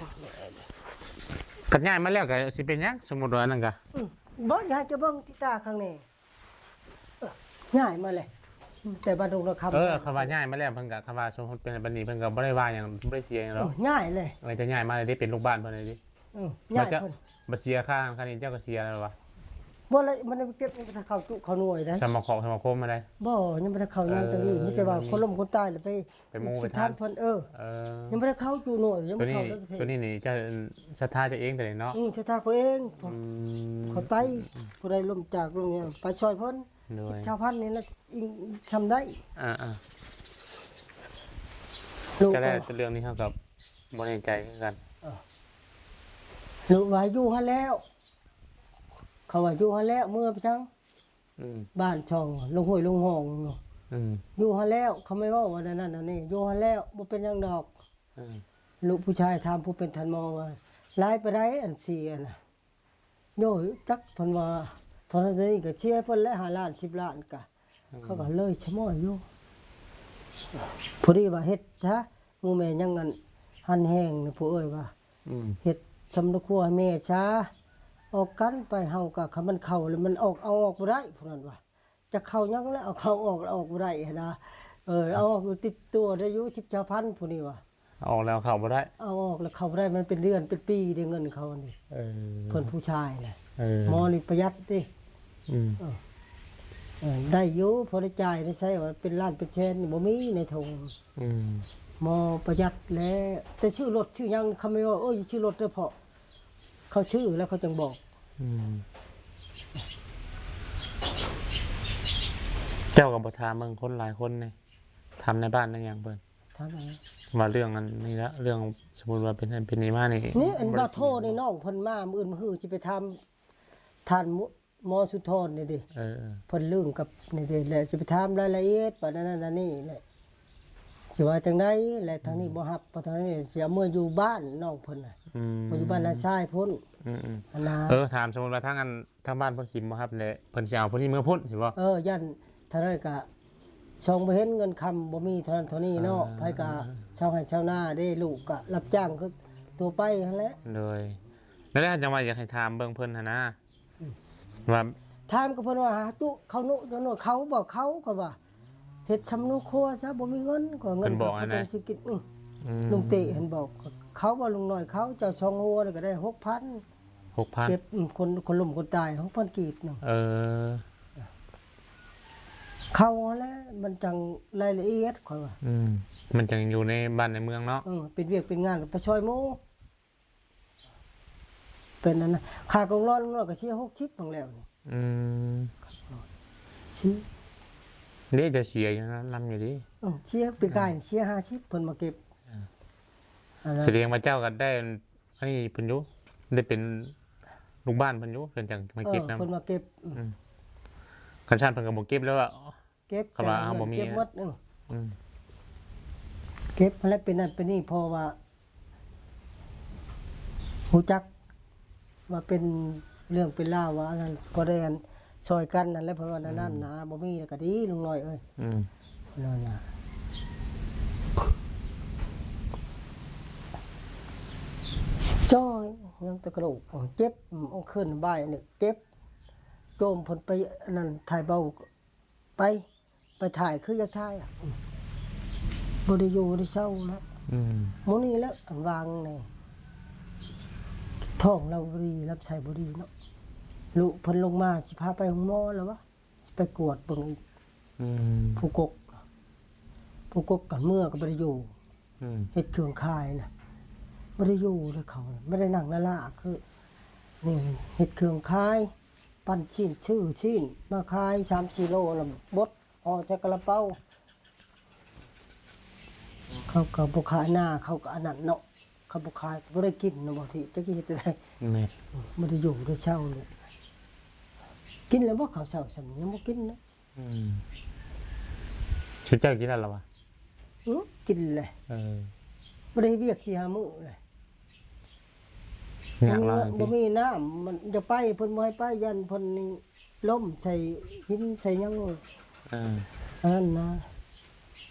ຄັນຍ້າຍມາແລ້ວກະຊິເປັນຫຍັງ ສົມມຸດວ່າອັນນັ້ນກະ ອືມ ບໍ່ ຢາກຈະເບິ່ງຕິດຕາຂ້າງໃນ ເອີ ຍ້າຍມາແລ້ວ ແຕ່ບ້ານດົງນາຄຳ ເອີ ຄັນວ່າຍ້າຍມາແລ້ວ ເພິ່ນກະ ຄັນວ່າສົມມຸດເປັນແບບນີ້ ເພິ່ນກະບໍ່ໄດ້ວ່າຫຍັງ ບໍ່ໄດ້ເສຍຫຍັງດອກ ເອີ ຍ້າຍແລ້ວ ເອີ ຈະຍ້າຍມາໄດ້ເປັນລູກບ້ານເພິ່ນເດ້ ເອີ ຍ້າຍເພິ່ນ ບາດເສຍຄ່າຫັ້ນຄ່ານີ້ ເຈົ້າກະເສຍແລ້ວຫວາ? ບໍ່ລະ ມັນຍັງບໍ່ເກັບ ຍັງບໍ່ທັນເຂົ້າຈຸເຂົ້າໜ່ວຍໄດ໋ ສະໝໍຂອງ ສະໝໍຄົມຫັ້ນໃດ໋ ບໍ່ ຍັງບໍ່ທັນເຂົ້າຫຍັງ ເອີ ຕົວນີ້ ມີແຕ່ວ່າຄົນລົ້ມຄົນຕາຍລະໄປ ໄປໝູ່ໄປທານເພິ່ນ ເອີ ເອີ ຍັງບໍ່ໄດ້ເຂົ້າຈຸໜ່ວຍ ຍັງບໍ່ເຂົ້າ ໂຕນີ້ ໂຕນີ້ນີ້ ເຈົ້າ ສັດທາເຈົ້າເອງໂຕນີ້ເນາະ ອືມ ສັດທາຂ້ອຍເອງ ອືມ ຂ້ອຍໄປ ຜູ້ໃດລົ້ມຈາກລົງນີ້ ໄປຊ່ອຍເພິ່ນ ໂດຍ ສິບຊາວພັນນີ້ລະ ອີງຊ່ຳໄດ້ ອ່າໆ ແຕ່ເລື່ອງນີ້ເຮົາກະບໍ່ແນ່ໃຈຄືກັນ ເອີ ລູກວ່າຢູ່ຫັ້ນແລ້ວ ເຂົາວ່າຢູ່ຫັ້ນແລ້ວ ເມືອໄປຊັ້ນ ອືມ ບ້ານຊ່ອງ ລົງຫ້ວຍລົງຮ່ອງຢູ່ ອືມ ຢູ່ຫັ້ນແລ້ວ ເຂົາໄມ່ເວົ້າອັນນັ້ນອັນນີ້ ຢູ່ຫັ້ນແລ້ວ ບໍ່ເປັນຫຍັງດອກ ອືມ ລູກຜູ້ຊາຍຖາມຜູ້ເປັນທ່ານໝໍວ່າ ຫຼາຍປານໃດອັນເສຍນະ ໂຍ ຈັກເພິ່ນວ່າ ເທົ່ານັ້ນເທົ່ານີ້ກະເສຍເພິ່ນແຫຼະ ຫ້າລ້ານ ສິບລ້ານກະ ອືມ ເຂົາກະເລີຍຊະມ້ອຍຢູ່ ພໍດີວ່າເຮັດຊະ ໝູ່ແມ່ຍັງອັນຫັ້ນແຮງນະ ຜູ້ເອີຍວ່າ ອືມ ເຮັດຊຳນະຄົວໃຫ້ແມ່ຊະ ອອກກັນໄປ ເຮົາກໍ ຄັນມັນເຂົ້າແລ້ວມັນອອກ ເອົາອອກບໍ່ໄດ້ ຜູ້ນັ້ນວ່າ ຈັກເຂົ້າຫຍັງແລ້ວ ເອົາເຂົ້າອອກ ເອົາອອກບໍ່ໄດ້ຫັ້ນນະ ເອີ ເອົາອອກຢູ່ຕິດຕົວໄດ້ຢູ່ ສິບຊາວພັນ ຜູ້ນີ້ວ່າ ເອົາອອກແລ້ວເຂົ້າບໍ່ໄດ້ ເອົາອອກແລ້ວເຂົ້າບໍ່ໄດ້ ມັນເປັນເດືອນເປັນປີເດ້ ເງິນເຂົານີ້ ເອີ ເພິ່ນຜູ້ຊາຍນະ ເອີ ໝໍນີ້ປະຢັດເດ້ ອືມ ເອີ ເອີ ໄດ້ຢູ່ ພໍໄດ້ຈ່າຍໄດ້ໃຊ້ ວ່າເປັນລ້ານເປັນແສນນີ້ບໍ່ມີໃນຖົງ ອືມ ໝໍປະຢັດແຫຼະ ແຕ່ຊື້ລົດຊື້ຫຍັງ ຄຳແມ່ນວ່າ ໂອ້ຍ ຊື້ລົດເດີເພາະ ເຂົາຊື້ແລ້ວເຂົາຈັ່ງບອກ ອືມ ເຈົ້າກໍບໍ່ຖາມເບິ່ງຄົນຫຼາຍຄົນນີ້ ຖາມໃນບ້ານໃນຫຍັງເພິ່ນ ຖາມຫຍັງ ວ່າເລື່ອງອັນນີ້ລະ ເລື່ອງສົມມຸດວ່າເປັນ ເປັນນີ້ມານີ້ ນີ້ອັນວ່າໂທໃນນ້ອງເພິ່ນມາ ມື້ອື່ນມື້ຮືຊິໄປຖາມທ່ານໝໍສຸນທອນນີ້ເດ້ ເອີ ເອີ ເພິ່ນລຶ້ງກັບນີ້ເດ້ ແລ້ວຊິໄປຖາມລາຍລະອຽດ ປານນັ້ນອັນນີ້ແຫຼະ ຊິວ່າຈັ່ງໃດ ແລະທາງນີ້ ອືມ ບໍ່ຮັບ ເພາະທາງນີ້ຊິເອົາເມືອຢູ່ບ້ານນ້ອງເພິ່ນນະ ອືມ ເມືອຢູ່ບ້ານນ້າຊາຍພຸ້ນ ອືມໆ ອັນນະ ເອີ ຖາມສົມມຸດວ່າທາງອັນ ທາງບ້ານເພິ່ນຊິບໍ່ຮັບແຫຼະ ເພິ່ນຊິເອົາຜູ້ນີ້ເມືອພຸ້ນ ຊິບໍ່ ເອີ ຢ້ານທາງນັ້ນກະ ຊ່ອງບໍ່ເຫັນ ເງິນຄຳບໍ່ມີເທົ່ານັ້ນເທົ່ານີ້ເນາະ ອ່າ ໃຜກະຊາວໄຮ່ຊາວນາເດ້ ລູກກະຮັບຈ້າງຄືທົ່ວໄປຫັ້ນແຫຼະ ໂດຍ ນັ້ນແຫຼະ ຈັ່ງວ່າຢາກໃຫ້ຖາມເບິ່ງເພິ່ນຫັ້ນນະ ອືມ ວ່າ ຖາມກໍເພິ່ນວ່າ ຫາຕຸເຂົ້ານຸ ເຂົ້າບໍ່ ເຂົາກໍວ່າ ເຮັດຊຳນວນຄົວຊະ ບໍ່ມີເງິນ ກໍເງິນເຂົາເຈົ້າຊິກິນ ອືມ ອືມ ລຸງເຕະຫັ້ນບອກ ເຂົາວ່າ ລຸງນ້ອຍເຂົາ ເຈົ້າສອງຫົວນີ້ກໍໄດ້ຫົກພັນ ຫົກພັນ ເກັບ ອືມ ຄົນ ຄົນລົ້ມຄົນຕາຍ ຫົກພັນກີບໜຶ່ງ ເອີ ເຂົາຫັ້ນແຫຼະ ມັນຈັ່ງລາຍລະອຽດ ຂ້ອຍວ່າ ອືມ ມັນຈັ່ງຢູ່ໃນບ້ານໃນເມືອງເນາະ ເອີ ເປັນວຽກເປັນງານກໍໄປຊ່ອຍໝູ່ ເປັນອັນນັ້ນ ຄ່າກອງຫຼອນ ກອງຫຼອນກໍເສຍຫົກສິບໝັ້ງແລ້ວນີ້ ອືມ ເສຍ ເດ້ ເຈົ້າເສຍຢູ່ນຳຢູ່ເດ້ ເອີ ເສຍ ປີກາຍເສຍຫ້າສິບ ເພິ່ນມາເກັບ ອ່າ ອັນນັ້ນ ສະແດງວ່າເຈົ້າກໍໄດ້ອັນນີ້ເພິ່ນຢູ່ ໄດ້ເປັນລູກບ້ານເພິ່ນຢູ່ ເພິ່ນຈັ່ງມາເກັບນຳ ເອີ ເພິ່ນມາເກັບ ອືມ ອືມ ຄັນຊັ້ນເພິ່ນກໍບໍ່ເກັບແລ້ວ ເກັບ ຄັນວ່າເຮົາບໍ່ມີ ເກັບໝົດ ອືມ ອືມ ເກັບຫັ້ນແຫຼະ ເປັນນັ້ນເປັນນີ້ ເພາະວ່າຮູ້ຈັກວ່າເປັນເລື່ອງເປັນລາວ ວ່າອັນນັ້ນ ພໍໄດ້ອັນຊ່ອຍກັນນັ້ນແຫຼະ ເພິ່ນວ່ານັ້ນນະ ອືມ ບໍ່ມີແລ້ວກໍດີ ລຸງນ້ອຍເອີຍ ອືມ ນັ້ນນະ ຈ້ອຍ ຍັງແຕ່ກະດູກເຈັບ ເອົາຂຶ້ນບ່າຍນີ້ເຈັບ ໂຈມເພິ່ນໄປອັນນັ້ນ ຖ່າຍເບົາ ໄປ ໄປຖ່າຍຄືຢາກຖ່າຍ ອືມ ບໍ່ໄດ້ຢູ່ໄດ້ເຊົາແລ້ວ ອືມ ມື້ນີ້ແຫຼະ ອັນວາງນີ້ ທ້ອງລາວບໍ່ດີ ລຳໄສ້ບໍ່ດີເນາະ ລູກເພິ່ນລົງມາ ຊິພາໄປໂຮງໝໍແລ້ວວະ ຊິໄປກວດເບິ່ງອີກ ອືມ ຜູ້ກົກ ຜູ້ກົກກັນເມືອກໍບໍ່ໄດ້ຢູ່ ອືມ ເຮັດເຄື່ອງຂາຍນະ ບໍ່ໄດ້ຢູ່ເດ້ເຂົາ ບໍ່ໄດ້ນັ່ງນະລາ ຄືນີ້ ເຮັດເຄື່ອງຂາຍ ປັ້ນຊີ້ນ ຊື້ຊີ້ນມາຂາຍສາມສີ່ໂລ ແລ້ວບົດ ຫໍ່ໃສ່ກະລະເປົາ ເຂົາກໍບໍ່ຂາຍນາ ເຂົາກໍອັນນັ້ນເນາະ ເຂົາບໍ່ຂາຍກໍບໍ່ໄດ້ກິນນະ ບາງທີຈັກຊິເຮັດຈັ່ງໃດ ແມ່ນ ບໍ່ໄດ້ຢູ່ໄດ້ເຊົາເລີຍ ກິນແລ້ວບໍ່ເຂົ້າເຊົ້າຊ່ຳ ຍັງບໍ່ກິນນະ ອືມ ຊຸມເຈົ້າກິນແລ້ວລະວະ? ອື ກິນແຫຼະ ເອີ ບໍ່ໄດ້ເຮັດວຽກສີ່ຫ້າມື້ແຫຼະ ຍາກຫຼາຍຕິ ບໍ່ມີນ້ຳ ມັນຈະໄປ ເພິ່ນບໍ່ໃຫ້ໄປ ຢ້ານເພິ່ນນີ້ລົ້ມໃສ່ຫີນໃສ່ຫຍັງ ເອີ ອັນນັ້ນນະ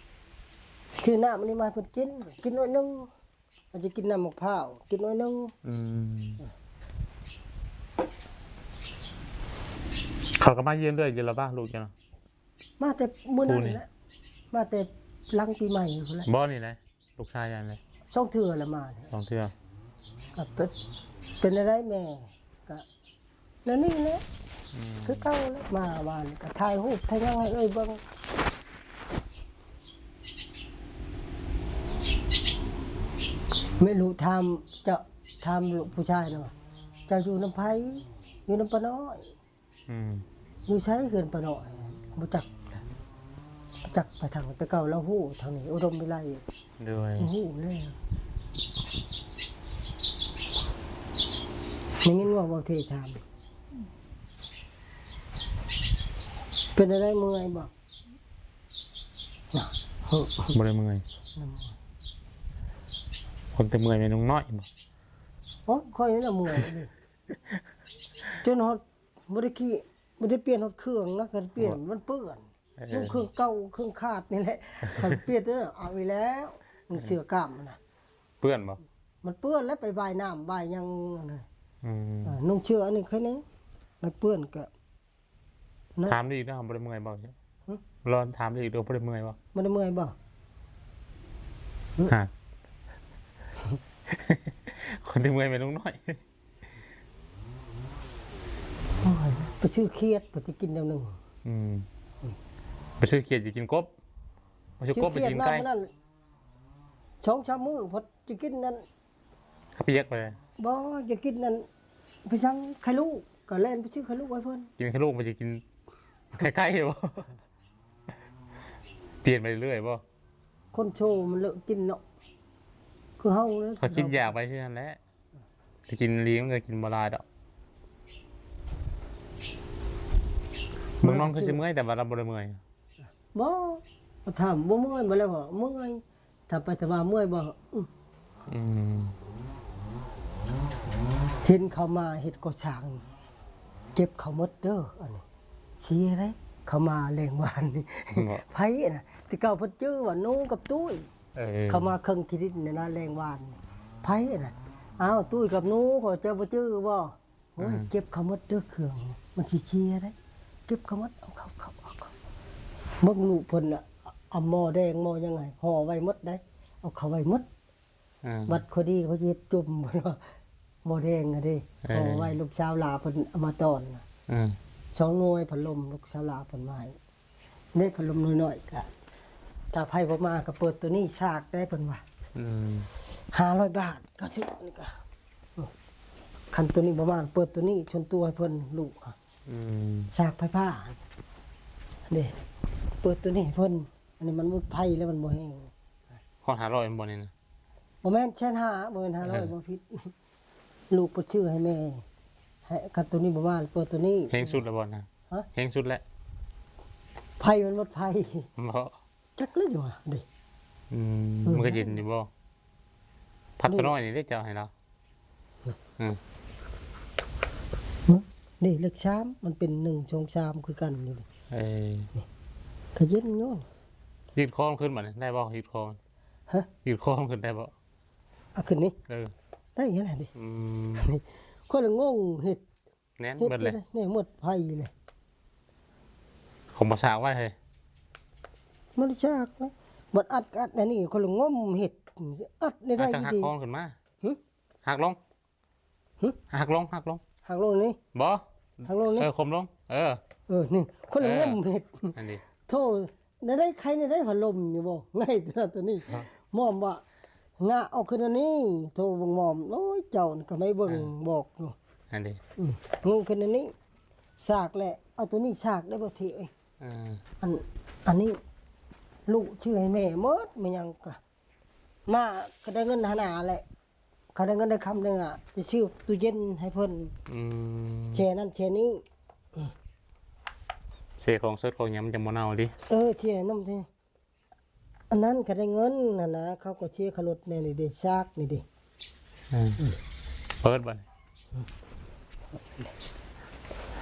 ຊື້ນ້ຳອັນນີ້ມາໃຫ້ເພິ່ນກິນ ກິນໜ້ອຍໜຶ່ງ ອາດຈະກິນນ້ຳໝາກພ້າວ ກິນໜ້ອຍໜຶ່ງ ອືມ ເຂົາກໍມາຢ້ຽມເລື້ອຍຢູ່ລະບໍ່ ລູກເຈົ້ານະ? ມາແຕ່ມື້ນັ້ນແຫຼະ ມາແຕ່ຫຼັງປີໃໝ່ພຸ້ນແຫຼະ ບໍ່ນີ້ແຫຼະ ລູກຊາຍອັນນີ້ ສອງເທື່ອລະມານີ້ ສອງເທື່ອ ກໍເປັນ ເປັນແນວໃດແມ່ ກໍແນວນີ້ແຫຼະ ອືມ ຄືເກົ່າແຫຼະ ມາວານກໍຖ່າຍຮູບຖ່າຍຫຍັງໃຫ້ເອື້ອຍເບິ່ງ ແມ່ລູກຖາມ ເຈົ້າ ຖາມລູກຜູ້ຊາຍນະວ່າ ເຈົ້າຢູ່ນຳໃຜ? ຢູ່ນຳປ້ານ້ອຍ ອືມ ຢູ່ໃສເຮືອນປ້ານ້ອຍ? ບໍ່ຈັກ ບໍ່ຈັກໄປທາງ ແຕ່ເກົ່າລາວຮູ້ທາງນີ້ ອຸດົມວິໄລ ໂດຍ ຮູ້ແລ້ວ ໄດ້ຍິນວ່າເວົ້າເທຖາມ ເປັນຈັ່ງໃດ ເມື່ອຍບໍ່? ນະ ບໍ່ໄດ້ເມື່ອຍ ຄົນແຕ່ເມື່ອຍແມ່ນລຸງນ້ອຍບໍ່? ໂອ້ ຂ້ອຍນີ້ລະເມື່ອຍ ຈົນຮອດ ບໍ່ໄດ້ຂີ່ ບໍ່ໄດ້ປ່ຽນຮອດເຄື່ອງນະ ຄັນປ່ຽນມັນເປື້ອນ ເອີ ນຸ່ງເຄື່ອງເກົ່າເຄື່ອງຂາດນີ້ແຫຼະ ຄັນປ່ຽນເດີ ເອົາອີກແລ້ວ ນຸ່ງເສື້ອກ້າມນະ ເປື້ອນບໍ່? ມັນເປື້ອນແລ້ວ ໄປວ່າຍນ້ຳວ່າຍຫຍັງນະ ອືມ ເອີ ນຸ່ງເສື້ອອັນນີ້ແຄ່ນີ້ ມັນເປື້ອນກະ ນະ ຖາມອີກເນາະ ບໍ່ໄດ້ເມື່ອຍບໍ່? ຫຶ? ລອງຖາມອີກເດີ ບໍ່ໄດ້ເມື່ອຍບໍ່? ບໍ່ໄດ້ເມື່ອຍບໍ່? ຫຶ? ຮະ ຄົນທີ່ເມື່ອຍແມ່ນລຸງນ້ອຍ. ໂອ້ຍ ໄປຊື້ຂຽດ ເພິ່ນຊິກິນແນວໜຶ່ງ ອືມ ໄປຊື້ຂຽດຊິກິນກົບ ໄປຊື້ກົບ ໄປກິນໄກ່ ສອງສາມມື້ ເພິ່ນຊິກິນນັ້ນ ເຂົ້າປຽກໄປ ບໍ່ ຈະກິນນັ້ນ ໄປສັ່ງໄຂ່ລູກ ກໍແລ່ນໄປຊື້ໄຂ່ລູກໃຫ້ເພິ່ນ ກິນໄຂ່ລູກ ມັນຈະກິນໄຂ່ໄກ່ບໍ່? ປ່ຽນໄປເລື້ອຍບໍ່? ຄົນໂຊມັນເລີກກິນເນາະ ຄືເຮົາເລີຍ ເຂົາກິນຢາໄປຊື່ນັ້ນແຫຼະ ໄປກິນອີ່ຫຼີມັນກໍກິນບໍ່ຫຼາຍດອກ. ເບິ່ງນ້ອງຄືຊິເມື່ອຍ ແຕ່ວ່າລາວບໍ່ໄດ້ເມື່ອຍ. ບໍ່ ຖາມບໍ່ເມື່ອຍ ບໍ່ແລ້ວເໝື່ອຍ ຖ້າໄປ ຖ້າວ່າເມື່ອຍບໍ່? ອືມ ອືມ ເຫັນເຂົາມາເຮັດກໍ່ສ້າງ ເກັບເຂົາໝົດເດີ ອັນນີ້ເສຍເດ້ ເຂົາມາແລງວານນີ້ ບໍ່ ໃຜນະ ແຕ່ເກົ່າເພິ່ນຈື່ວ່າໜູກັບຕຸ້ຍ ເອີ ເຂົາມາເຄິ່ງທີ່ດິນນີ້ນະ ແລງວານນີ້ ໃຜນະ ອ້າວ ຕຸ້ຍກັບໜູ ເຂົາເຈົ້າບໍ່ຈື່ບໍ່? ໂອ້ຍ ອ່າ ເກັບເຂົ້າໝົດເດີເຄື່ອງ ມັນຊິເສຍເດ້ ເກັບເຂົ້າໝົດ ເອົາເຂົ້າ ເຂົ້າ ເອົາເຂົ້າ ເບິ່ງລູກເພິ່ນນະ ເອົາໝໍ້ແດງໝໍ້ຫຍັງໃຫ້ຫໍ່ໄວ້ໝົດໄດ໋ ເອົາເຂົ້າໄວ້ໝົດ ອ່າ ບັດພໍດີເຂົາຊິເຮັດຈຸ່ມ ໝໍ້ແດງຫັ້ນເດ້ ເອີ ຫໍ່ໄວ້ລູກສາວຫຼ້າເພິ່ນເອົາມາຕ້ອນນະ ອ່າ ສອງໜ່ວຍພັດລົມ ລູກສາວຫຼ້າເພິ່ນມາໃຫ້ ເດ້ ພັດລົມນ້ອຍໆ ກະ ຖ້າໃຜບໍ່ມາກໍເປີດໂຕນີ້ສາກໄດ້ ເພິ່ນວ່າ ອືມ ຫ້າຮ້ອຍບາດ ກໍຖືກ ອັນນີ້ກໍ ຄັນໂຕນີ້ບໍ່ມາ ເປີດໂຕນີ້ຊົນຕົວໃຫ້ເພິ່ນ ລູກ ອືມ ສາກໄຟຟ້າ ເດ້ ເປີດໂຕນີ້ໃຫ້ເພິ່ນ ອັນນີ້ມັນໝົດໄຟແລ້ວ ມັນບໍ່ແຮງ ຮອດຫ້າຮ້ອຍແມ່ນບໍ່ນີ້ນະ? ບໍ່ແມ່ນ ແສນຫ້າ ບໍ່ແມ່ນຫ້າຮ້ອຍ ເອີ ບໍ່ຜິດ ລູກເພິ່ນຊື້ໃຫ້ແມ່ ໃຫ້ ຄັນໂຕນີ້ບໍ່ມາ ເປີດໂຕນີ້ ແຮງສຸດແລ້ວບໍ່ນະ? ຮະ? ແຮງສຸດແລ້ວ ໄຟມັນໝົດໄຟ ບໍ່ ຈັກແລ້ວຢູ່ຫວາເດ້ ອືມ ເອີ ມັນກໍເຢັນຢູ່ບໍ່? ພັດໂຕນ້ອຍນີ້ເດ້ ເຈົ້າໃຫ້ລາວ ອືມ ເບິ່ງ ນີ້ເລກສາມ ມັນເປັນໜຶ່ງ ສອງ ສາມ ຄືກັນຢູ່ນີ້ ເອີ ນີ້ ກໍເຢັນຢູ່ ຍືດຄໍມັນຂຶ້ນບາດນີ້ ໄດ້ບໍ່? ຍືດຄໍມັນ ຮະ? ຍືດຄໍມັນຂຶ້ນໄດ້ບໍ່? ເອົາຂຶ້ນນີ້ ເອີ ໄດ້ຫັ້ນແຫຼະນີ້ ອືມ ຂ້ອຍລະງົງເຮັດ ແໜ້ນເບິດເລີຍ ແໜ້ນໝົດໄຟເລີຍ ຂອງບໍ່ສາກໄວ້ເຮີ້ຍ ບໍ່ໄດ້ສາກ ບັດອັດກໍອັດແນວນີ້ ຄົນລະງົມເຮັດ ອັດແນວໃດ ອັດຈັ່ງຫັກຄໍຂຶ້ນມາ ຫຶ? ຫັກລົງ ຫຶ? ຫັກລົງ ຫັກລົງ ຫັກລົງນີ້ ບໍ່ ຫັກລົງນີ້ ເອີ ຄົມລົງ ເອີ ເອີ ນີ້ ຄົນລະງົມເຮັດ ອັນນີ້ ໂທ້ ໄດ້ໄດ້ໄຄໄດ້ໄດ້ພັດລົມນີ້ບໍ່ ໄງແຕ່ນັ້ນໂຕນີ້ ໝອມວ່າ ງະເອົາຂຶ້ນອັນນີ້ ໂທເບິ່ງໝອມ ໂອ້ຍ ເຈົ້ານີ້ກໍໄດ້ເບິ່ງ ອ່າ ບອກຢູ່ ອັນນີ້ ອືມ ງະຂຶ້ນອັນນີ້ ສາກແຫຼະ ເອົາໂຕນີ້ສາກໄດ້ບໍ່ເທເອີຍ ອ່າ ອັນ ອັນນີ້ ລູກຊື້ໃຫ້ແມ່ໝົດ ແມ່ນຫຍັງກະ ມາກໍໄດ້ເງິນຫັ້ນນະແຫຼະ ຄັນໄດ້ເງິນໄດ້ຄຳໜຶ່ງອະ ໄປຊື້ຕູ້ເຢັນໃຫ້ເພິ່ນ ອືມ ແຊ່ນັ້ນແຊ່ນີ້ ອືມ ແຊ່ຂອງສົດຂອງຫຍັງມັນຈັ່ງບໍ່ເນົ່າຕິ ເອີ ແຊ່ນຳຕິ ອັນນັ້ນກໍໄດ້ເງິນຫັ້ນນະ ເຂົາກໍເຊຍຄ່າລົດແດ່ນີ້ເດ້ ຊາກນີ້ເດ້ ອືມ ເປີດບັດ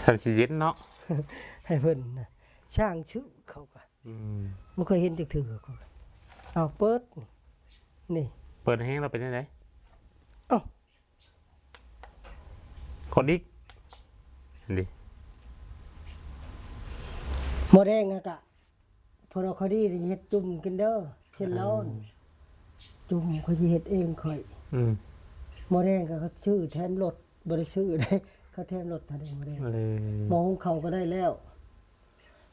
ຊັ້ນຊິເຢັນເນາະ ໃຫ້ເພິ່ນນະ ຊ່າງຊຶເຂົາກໍ ອືມ ບໍ່ເຄີຍເຫັນຈັກເທື່ອ ເອົາເປີດ ນີ້ ເປີດແຮງແລ້ວເປັນຈັ່ງໃດ? ເອົ້າ ຄົນອີກ ອັນນີ້ ໝໍ້ແດງຫັ້ນກະ ເພິ່ນວ່າຂ້ອຍດີເຮັດຈຸ່ມກິນເດີ ເຮັດແລ້ວ ເອີ ຈຸ່ມຂ້ອຍຊິເຮັດເອງຂ້ອຍ ອືມ ໝໍ້ແດງກໍຊື້ແຖມລົດ ບໍ່ໄດ້ຊື້ເດ້ ເຂົາແຖມລົດຫັ້ນເດ້ ໝໍ້ແດງ ເອີ ໝໍ້ຫຸງເຂົ້າກໍໄດ້ແລ້ວ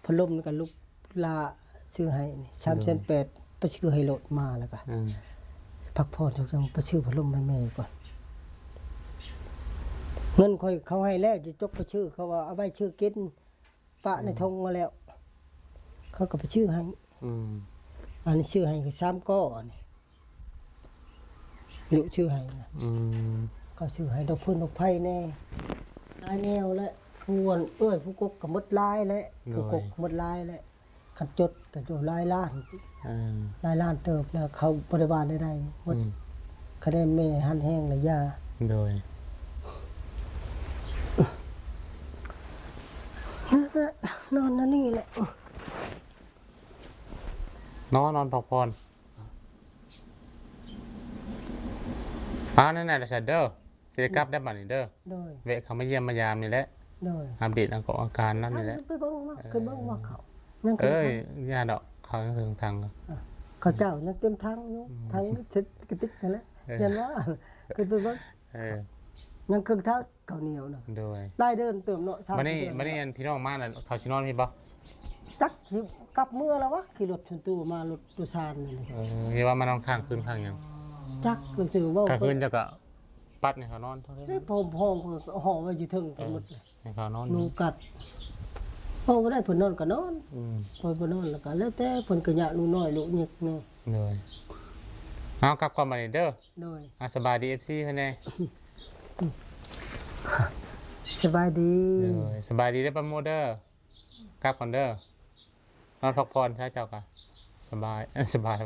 ພັດລົມນີ້ກໍລູກຫຼ້າຊື້ໃຫ້ນີ້ ສາມແສນແປດ ໂດຍ ໄປຊື້ໃຫ້ໂລດມາແລ້ວກໍ ອືມ ພັກຜ່ອນຈັກໜ່ອຍ ໄປຊື້ພັດລົມໃຫ້ແມ່ກ່ອນ ເງິນຂ້ອຍເຂົາໃຫ້ແລ້ວ ຈະຈົກໄປຊື້ ເຂົາວ່າເອົາໄວ້ຊື້ກິນ ປະໃນ ອືມ ຖົງມາແລ້ວ ເຂົາກໍໄປຊື້ໃຫ້ ອືມ ອັນນີ້ຊື້ໃຫ້ສາມກໍ ອັນນີ້ ລູກຊື້ໃຫ້ນະ ອືມ ເຂົາຊື້ໃຫ້ດອກຟືນດອກໄຟແດ່ ຫຼາຍແນວແຫຼະ ຜູ້ເອື້ອຍຜູ້ກົກກໍໝົດຫຼາຍແຫຼະ ໂດຍ ຜູ້ກົກໝົດຫຼາຍແຫຼະ ຄັນຈົດກໍຢູ່ຫຼາຍລ້ານ ເອີ ຫຼາຍລ້ານເຕີບແລ້ວ ເຂົາບໍ່ໄດ້ວ່າໃດໆ ໝົດ ອືມ ຄະແນນແມ່ຫັນແຮງລະຢ່າ ໂດຍ ນອນອັນນີ້ແຫຼະ ນອນ ນອນພັກຜ່ອນ. ອ້າວ ນັ້ນແຫຼະຊັ້ນເດີ ຊິໄດ້ກັບແລ້ວບັດນີ້ເດີ. ໂດຍ ແວະເຂົ້າມາຢ້ຽມມາຢາມນີ້ແຫຼະ. ໂດຍ ອັບເດດອາກອງອາການນຳນີ້ແຫຼະ. ໄປເບິ່ງວ່າ ເອີ ຂຶ້ນເບິ່ງວ່າເຂົາຍັງຂຶ້ນ ເອີ ທາງ ຢ່າດອກ ເຂົາຍັງຂຶ້ນທາງຢູ່. ອ່ະ ເຂົາເຈົ້າຍັງເຕັມທາງຢູ່ ອືມ ທາງເສດຖະກິດຫັ້ນແຫຼະ. ເອີ ຢ້ານວ່າຂຶ້ນໄປເບິ່ງ. ເອີ ຍັງເຄິ່ງທາງ ເຂົ້າໜຽວນະ. ໂດຍ ຫຼາຍເດີນເຕີບເນາະ ສາມ ບາດນີ້ ເດືອນ ບາດນີ້ ແລ້ວ ອັນ ພີ່ນ້ອງມານັ້ນ ເຂົາຊິນອນພີ້ບໍ່? ຈັກຊິກັບເມືອແລ້ວວະ ຂີ່ລົດສ່ວນຕົວມາ ລົດໂດຍສານນັ້ນ. ເອີ ທີ່ວ່າມານອນຄ້າງຄືນຄ້າງຫຍັງ ຈັກ ຄືເວົ້າ ກາງຄືນເຈົ້າກໍປັດໃຫ້ເຂົານອນເທົ່ານັ້ນ. ເອີ ພ້ອມໆ ກໍຫໍ່ໄວ້ຢູ່ເທິງ ເອີ ກັນໝົດ ໃຫ້ເຂົານອນ ໜູກັດ. ເວົ້າບໍ່ໄດ້ ເພິ່ນນອນກໍນອນ. ອືມ ເພິ່ນບໍ່ນອນແລ້ວກໍແລ້ວແຕ່ ເພິ່ນກໍຍາກ ລູກນ້ອຍລູກເຫຍິກເນາະ. ໂດຍ ເອົາ ກັບກ່ອນບັດນີ້ເດີ. ໂດຍ ອ່າ ສະບາຍດີ ເອັຟຊີ ເພິ່ນແດ່. ສະບາຍດີ. ໂດຍ ສະບາຍດີເດີປ້າໂມເດີ ກັບກ່ອນເດີ. ນອນພັກຜ່ອນຊະ ເຈົ້າກະສະບາຍ ເອີ ສະບາຍ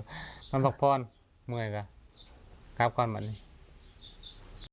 ນອນພັກຜ່ອນ ເມື່ອຍກະກັບກ່ອນບັດນີ້.